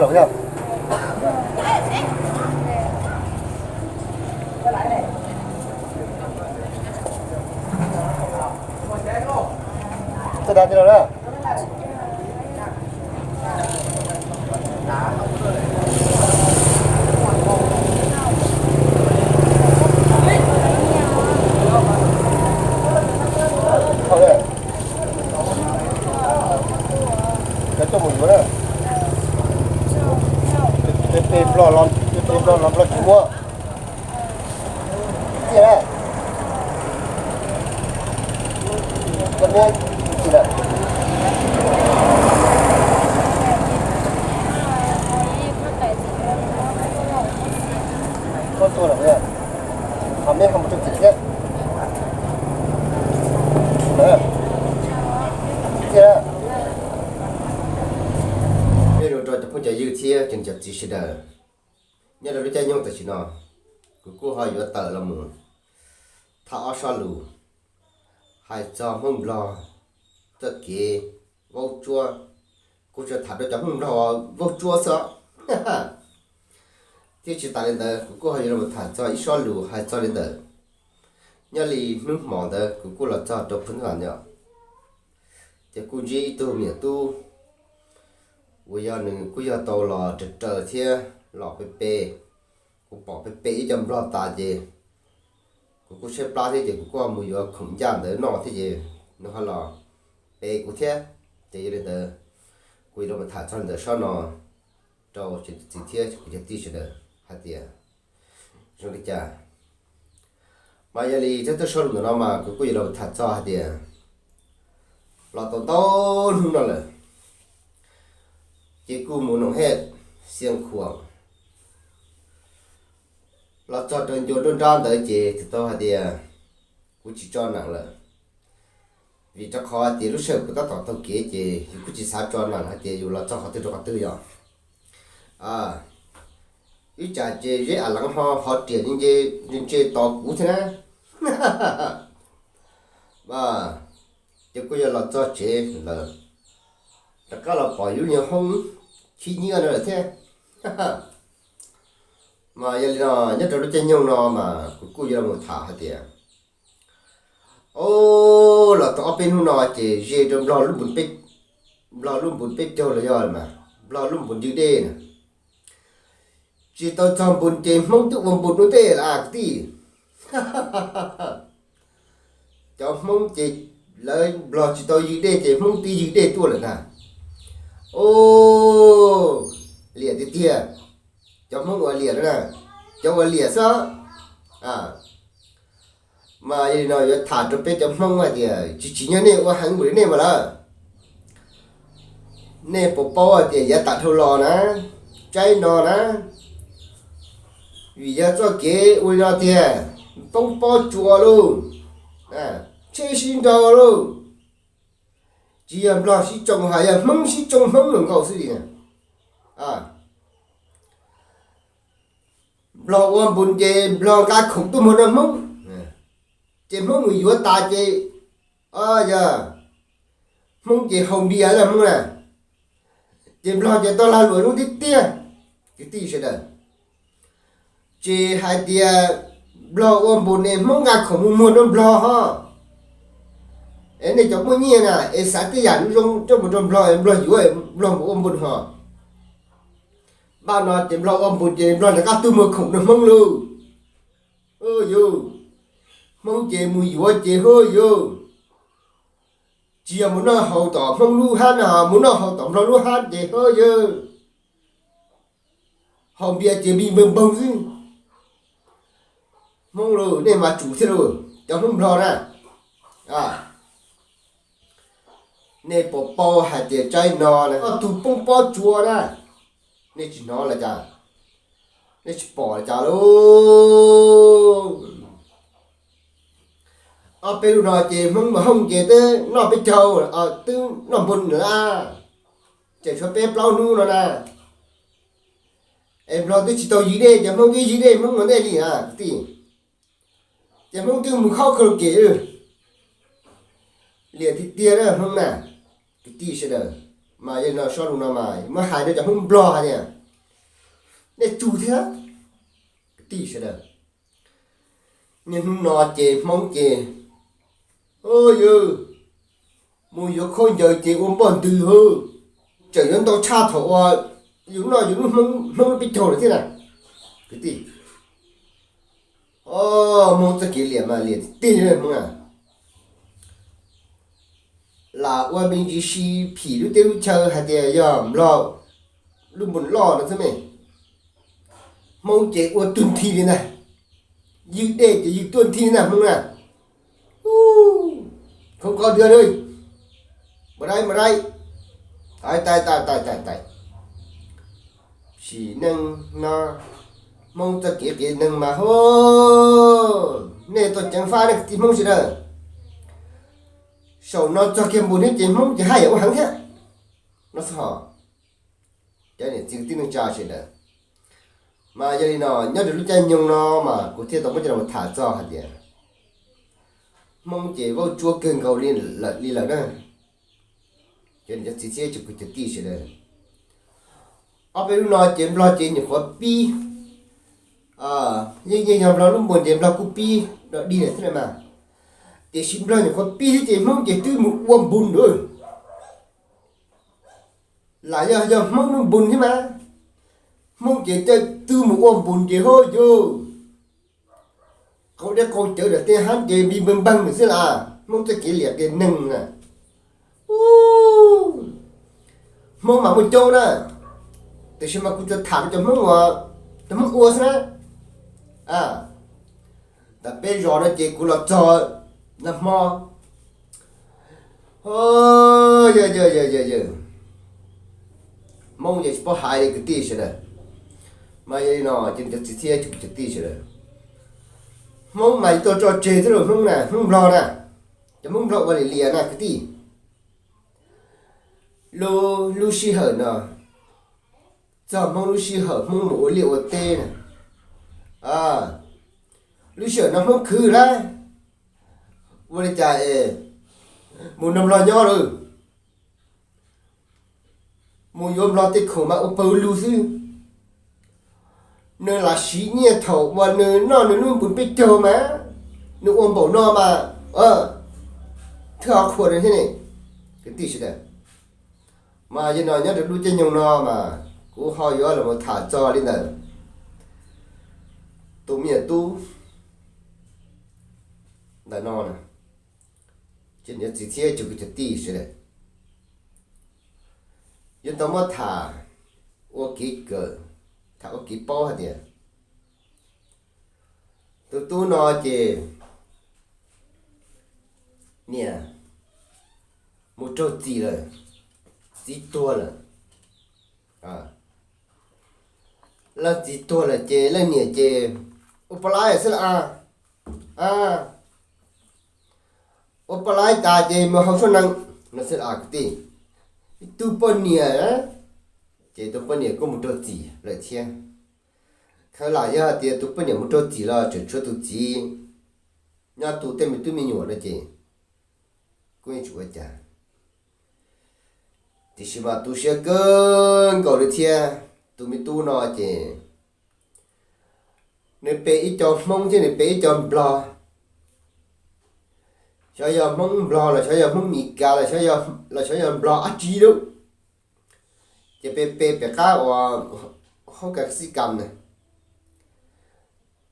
Cov coj mus yuav na. Peb, peb Nplog los, peb Nplog los Nplog tsis muab. Txiaj na. Koj muab tsis lawm. Koj tuaj lawm, qhov meb ho mus rau txiv thiab. Txiaj na. Nyob zoo rau cov phooj cov ywg thiab cov niam cov txiv sawv daws. Nyob rau lub caij nyoog tam sim no, kuv kuj ho yuav tawm los mus tham ob sob lus hais txog Hmoob Nplog txoj kev vaub tsuab. Kuv tsuas tham rau cov Hmoob Nplog vaub tsuab xwb. Thiab tsis tas li ntawd, kuv kuj ho yuav los tham txog ib sob lus hais txog li ntawd. Nyob li hnub hmo ntawd kuv kuj los txog rau Phwv Vaj Nyom, ces kuj ntsib ib tug me nyuam tub uas yog nws kuj yog tau los raws raws thiab los pe pe. Kuv pom pe pe ib co nplog tas ces kuv kuj tshaib plab thiab ces kuv kuj mus yuav khoom ncaj ntawd noj thiab ces nws ho los pe kuv thiab. Ces yog li ntawd, kuv yuav los tham txog li ntawd sob no rau txiv thiab kuv cov tij sawv daws hais tias zoo li cas. Mas yog li thiab txoj sob lus ntawm no mas kuv kuj yuav los tham txog hais tias los tau ntau hnub no lawm, ces kuj mus noom hej Xiav Khuam los txog rau ncua nruab nrab ntawd ces txawm tau hais tias kuv tsis tso neem lawm, vim rau qhov tias lub sij hawm kuv tab tom taug kev ces yus kuj tsis xav tso neem hais tias yus los txog qhov twg rau qhov twg yom. Ib tsam ces zeb av leev ho hov riam ntse tos kuv thiab na. Ces kuj yog los txog tsev lawm, rov qab los pom yus lub nyuag hoob khib nyiab no lawm thiab. Mas yog li no, nyob rau lub caij nyoog no mas kuv kuj yuav los tham hais tias, o, los tau ob peb hnub no ces ze rau nplog lub npun peb, nplog lub npun peb caug los yog mas nplog lub npun ywg dej na, tsis tau txog npun ces Hmoob twb ua npun ua ntej lawm kwv tij. Cov Hmoob ces lawv nplog tsis tau ywg dej ces Hmoob twb ywg dej tuaj lawm ntag. O, liam tiag tiag. Cov Hmoob ua liam na, cov ua liam xwb. Mas yog li no yuav tham rau peb cov Hmoob hais tias tsis tsim nyog nej ua heev npaum li nej mas lawm. Nej puas paub hais tias yav tag dhau los na, tsaib no na, vim yog txoj kev ua li no tiag, poob pob tsuas lauj, tsheb sib nraus lauj, tsis yog nplog sib tsoo hos yog Hmoob sib tsoo Hmoob nkaus xwb li. Nplog ua npun ces nplog nqa khoom tuaj muag rau Hmoob, ces Hmoob mus yuav tas ces, o, yog Hmoob ces haus npias yog Hmoob na, ces nplog ces tau lag luam Hmoob tiag tiag. Kwv tij sawv daws, tsis hais tias nplog ua npun es Hmoob nqa khoom mus muag rau nplog ho. Es nej cov muaj nyiaj na es xav tej yam zoo coj mus rau nplog es nplog yuav, nplog mus ua npun ho. Npaj no ces nplog ua npun ces nplog rov qab tuaj muag khoom rau Hmoob lauj. Yog Hmoob ces mus yuav ces ho yog, tsis yog mus noj haus tom Hmoob lub hab no, mus noj haus tom nplog lub hab ces ho yog, haus npias ces npig npawg npoog xwb. Hmoob lauj, nej mas tsum thiab lauj cov Hmoob nplog na. Nej puas paub hais tias tsaib no na, koj tus poob pob tsuas na, nej tsis hnov los cas? Nej tsis pom los cas lauj? Ob peb lub no ces Hmoob mas hooj ces twb noj peb caug, twb noj npun lawm, ces tshuav peb plaub hnub no na. Es nplog twb tsis tau ywg dej ces Hmoob twb ywg dej Hmoob ua ntej li na kwv tij. Ces Hmoob twb mus khob karaoke, liam tiag tiag na Hmoob na, kwv tij sawv daws. Mas yog li no, sob lus no mas muab hais rau cov Hmoob Nplog hais tias nej tsum thiab, kwv tij sawv daws. Niaj hnub no ces Hmoob ces, o yawg, mus yuav khaub ncaws ces ua npoj ntws hwv, tseem yuav ntau tshaj thaum uas yus noj yus lub Hmoob, Hmoob lub peb caug lawm thiab na, kwv tij. O, Hmoob txoj kev liam mas liam tiag tiag Hmoob na. Lam ua me ntsis si phim lub teb lub chaw hais tias yog Nplog lub npus loj no xwb ne. Hmoob ces ua tuag nthi li ntag, ywg dej ces ywg tuag nthi li ntag Hmoob na. Khov ko dua, mus dai mus dai, tais tais tais tais tais. Sim neej no Hmoob txoj kev qias neeg mas hos, nej tuaj ceev fab nej kwv tij Hmoob sawv daws. Saum no txog kiag npus thiab ces Hmoob ces haj yam ua heev thiab no xwb hos. Cov niam txiv kwv tij neej tsa sawv daws, mas yog li no nyob rau lub caij nyoog no mas kuv thiaj tau muab coj los tham txog hais tias Hmoob ces vaub tsuab kawg nkaus li lawm na. Cov niam cov txiv thiab cov kwv cov tij sawv daws, ob peb lub no ces Nplog ces nyuam qhuav pib, yeej yeej yog Nplog lub npus ces Nplog kuj pib dog dig lawm thiab mas, tiam sis Nplog nyuam qhuav pib thiab ces Hmoob ces twb mus ua npus lawm. Lam yog yog Hmoob lub npus thiab mas, Hmoob ces twb mus ua npus ces hos yus qaug dej qaug cawv daim tej hab ces npij npawg npawg nws xwb las. Hmoob txoj kev liam qias neeg na. Hmoob mas muaj coob na, tiam sis mas kuv tsuas tham rau cov Hmoob uas, cov Hmoob ua xwb na. Ntawm peb zos no ces kuv los txog nag hmo, yawg, Hmoob ces tsis paub hais li kwv tij sawv daws. Mas yog li no ces cov txiv thiab cov kwv cov tij sawv daws, Hmoob mas tuaj tso tseg thiab los Hmoob na, Hmoob Nplog na, cov Hmoob Nplog ua liam liam na kwv tij. Lub, lub sij hawm no txog Hmoob lub sij hawm Hmoob mus ua liaj ua teb na. Lub sij hawm no Hmoob khwv lawm, ua li cas es mus nrog Nplog nyob lawm, mus yuav Nplog tej khoom mas ua pawg lug xwb. Nws lam siv nyiaj thaum uas nws noj nws lub npus peb caug mas, nws ua npaum no mas thwj ho qhuas nws thiab ne, kwv tij sawv daws. Mas yog no nyob rau lub caij nyoog no mas kuv ho yuav los tham txog li ntawm tus me nyuam tub ntawm no na, ces niam txiv thiab cov kwv cov tij sawv daws, yuav tau muab tham ua kev kawm, tham ua kev paub hais tias tus tub no ces niam mus raug txim lawm, txiv tuag lawm. Leej txiv tuag lawm ces leej niam ces ua poj laib xwb las. Ua poj laib tas ces mus hauv suab nees no xwb las kwv tij. Tus poj niam, ces tus poj niam kuj mus raug txim lawm thiab. Khaws lam yog hais tias tus poj niam mus raug txim los tseem tshuav tus txiv nyob tu tej me tub me nyuam no ces kuj yeej tsis ua cas. Tiam sis mas tu siab kawg nkaus li thiab, tus me tub no ces nws pe ib co Hmoob thiab nws pe ib co Nplog. Xyov yog Hmoob Nplog los xyov yog Hmoob Mes Kas los xyov yog Nplog dab tsi lawm, ces pe pe pem qab uas hoob kas xib kas na.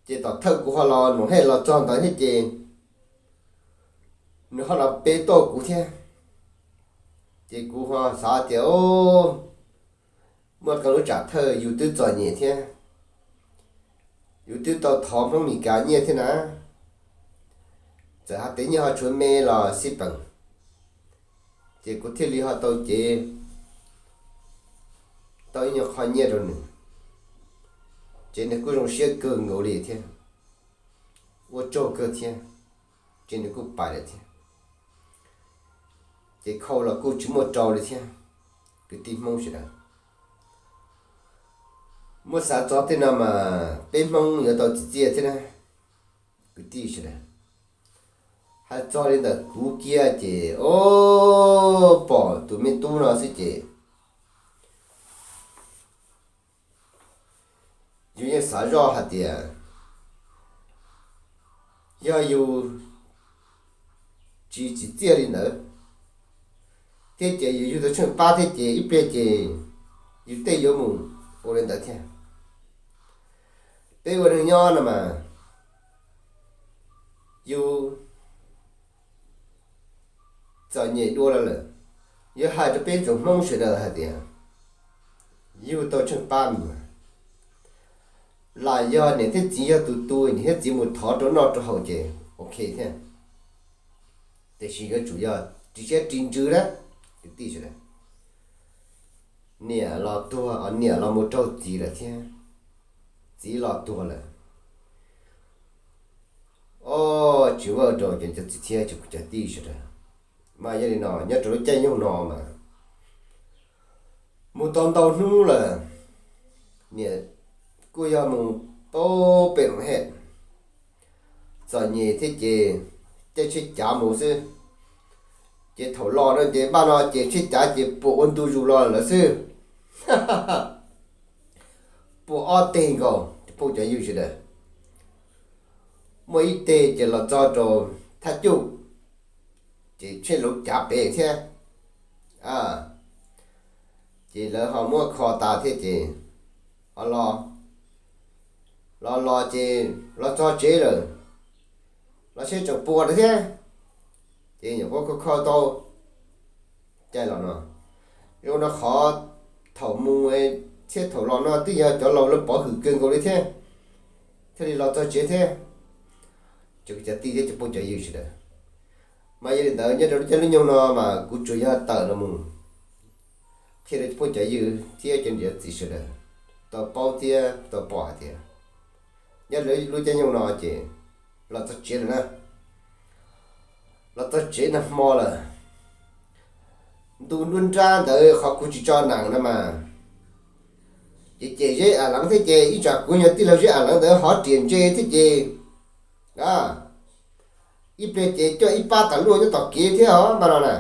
Ces tom thawj kuv ho los nus hej los txog ntawd thiab ces nws ho los pe tuaj kuv thiab. Ces kuv ho xav tias, o, muaj qee lub tsam thawj yus twb txom nyem thiab, yus twb tau thov Hmoob Mes Kas nyiaj thiab na, txawm hais tias nyiaj ho tshuav me los xij peem, ces kuv thiaj li ho tau cev tau ib nyuag qho nyiaj rau nws. Ces nws kuj zoo siab kawg nkaus li thiab, ua tsaug kawg thiab, ces nws kuj pais lawm thiab. Ces khau los kuj tsis muaj rau li thiab, kwv tij Hmoob sawv daws. Muab xav txog tej no mas peb Hmoob yuav tau txiv txiaj thiab na, kwv tij sawv daws. Hais txog li ntawm kuv kiag ces, o, pom tus me tub no xwb ces Yus yeej xav zoj hais tias yog yus tsis tsim txiaj li ntawd thiab ces yus yug tau tsheej pab thiab ces ib pliag ces yus tej yuav mus ua li ntawd thiab. Peb ua neeg nyob no mas yus txom nyem dua los lawm, yuav hais rau peb tsoom Hmoob sawv daws hais tias yug tau tsheej pab mus, lam yog niam thiab txiv yog tus tu niam thiab txiv mus thov rau noj rau haus ces ok thiab. Tiam sis yuav tsum yog ris siab ris ntsws na, kwv tij sawv daws. Niam los tuag, niam los mus raug txiv lawm thiab, txiv los tuag lawm. Ob, tsis vaj rau cov niam cov txiv thiab cov kwv cov tij sawv daws. Mas yog li no nyob rau lub caij nyoog no mas mus tau ntau hnub lawm, niam kuj yog mus tau pem loo he, txom nyem thiab ces caij tsheb cav mus xwb. Ces thaum los no ces npaj no ces tsheb cav ces puas ua ntu zus los lawm xwb. Puas ob teg nkaus cov phooj cov ywg sawv daws. Muaj ib teg ces los txog rau Thaj Cuj, ces tsheb lauv cav pem thiab. Ces lawv ho muab kho tas thiab ces los, los los ces los txog tsev lawm, los seb tseem puas lawm thiab. Ces nyuam qhuav kho kho tau caij los no. Zoo rau qhov thaum mus thiab thaum los no twb yog cov laus lawv pov hwm kawg nkaus li thiab, thiaj li los txog tsev thiab. Cov kwv cov tij thiab cov phooj cov ywg sawv daws. Mas yog li ntawd nyob rau lub caij lub nyoog no mas kuv tsuas yog tawm los mus qhia rau cov phooj cov ywg thiab cov niam cov txiv sawv daws tau paub thiab tau pom hais tias nyob rau lub caij nyoog no ces los txog tsev lawm na. Los txog tsev nag hmo lawm, ntu nruab nrab ntawd qhov kuv tsis tso nees no mas, ces cem Zeb Am Leev thiab ces ib tsam kuv yog tij laug Zeb Am Leev ntawd hov riam ntse thiab ces ib pliag ces coj ib pab tas luaj nyob tom kev thiab os mas no na.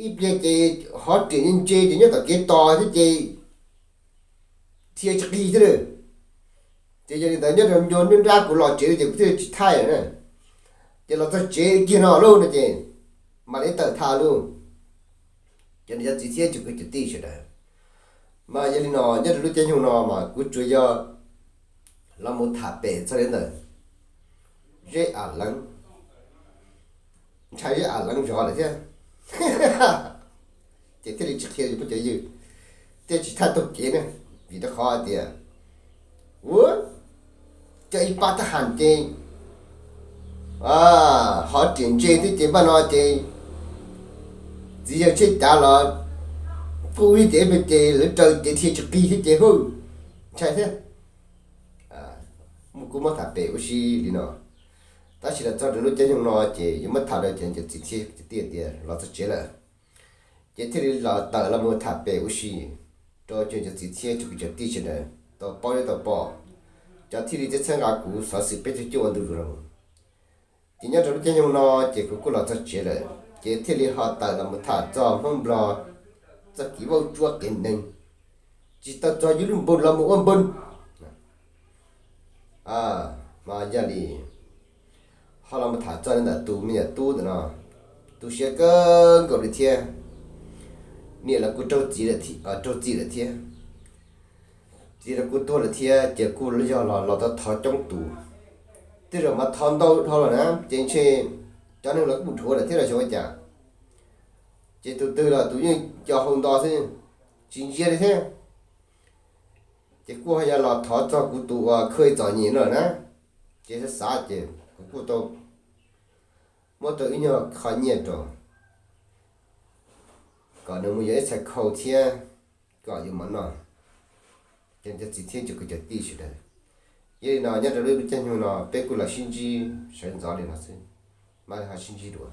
Ib pliag ces hov riam ntse ces nyob tom kev tos thiab ces dhia tsis qig thiab lawm. Ces yog li ntawd nyob rau ncua nruab nrab kuv los tsev ces kuv thiaj li tsis thaij lawm na. Ces los txog tsev kiag no lauj no ces mam li tawm tham lauj. Cov niam cov txiv thiab cov kwv cov tij sawv daws, mas yog li no nyob rau lub caij nyoog no mas kuv tsuas yog los mus tham pem txog li ntawm Zeb Am Leev, ntshai Zeb Am Leev zov lawm thiab. Ces thiaj li tsis qhia cov phooj cov ywg, thiaj tsis thaij taug kev na, vim rau qhov hais tias ua coj ib pab thab ham ces hov riam ntse thiab ces npaj no ces txiv yawg tsheb cav los kuj ib tiam ib pliag ces lawv raws ces dhia tsis qig thiab ces hu, ntshai thiab. Kuv muab tham pem ua si li no, tab sis los txog rau lub caij nyoog no ces yuav muab tham rau cov niam cov txiv thiab cov kwv cov tij tias los txog tsev lawm, ces thiaj li los tawm los mus tham pem ua si rau cov niam cov txiv thiab cov kwv cov tij sawv daws tau paub thiab tau pom, cov thiaj li txhawb nqa kuv xov xwm peb caug cuaj ua ntu zus no. Ces nyob rau lub caij nyoog no ces kuv kuj los txog tsev lawm ces thiaj li ho tawm los mus tham txog Hmoob Nplog txoj kev vaub tsuab qias neeg, tsis tau txog yus lub npoo los mus ua npoo. Mas yog li ho los mus tham txog li ntawm tus me nyuam tub ntawm no, tu siab kawg nkaus li thiab. Niam los kuj raug txiv lawm thiab, txiv los kuj tuag lawm thiab ces kuj yog los los tau thov coob tus, tej zaum mas thov ntau dhau lawm na ces ntshe cov neeg los kuj dhuav lawm thiab los xyov ua cas. Ces tus twg los tus yeej nco hau nto xwb, tsis ntsia li thiab. Ces kuj ho yog los thov txog kuv tus uas Khawj Txom Nyem no lawm na, ces xav xav ces kuv kuj tau muab tau ib nyuag qho nyiaj rau kom nws mus yuav ib txhais khau thiab kom yuav mov noj, ces cov txiv thiab cov kwv cov tij sawv daws. Yog li no nyob rau lub caij nyoog no peb kuj los sib ntsib sawv ntxov li no xwb, mam li ho sib ntsib dua.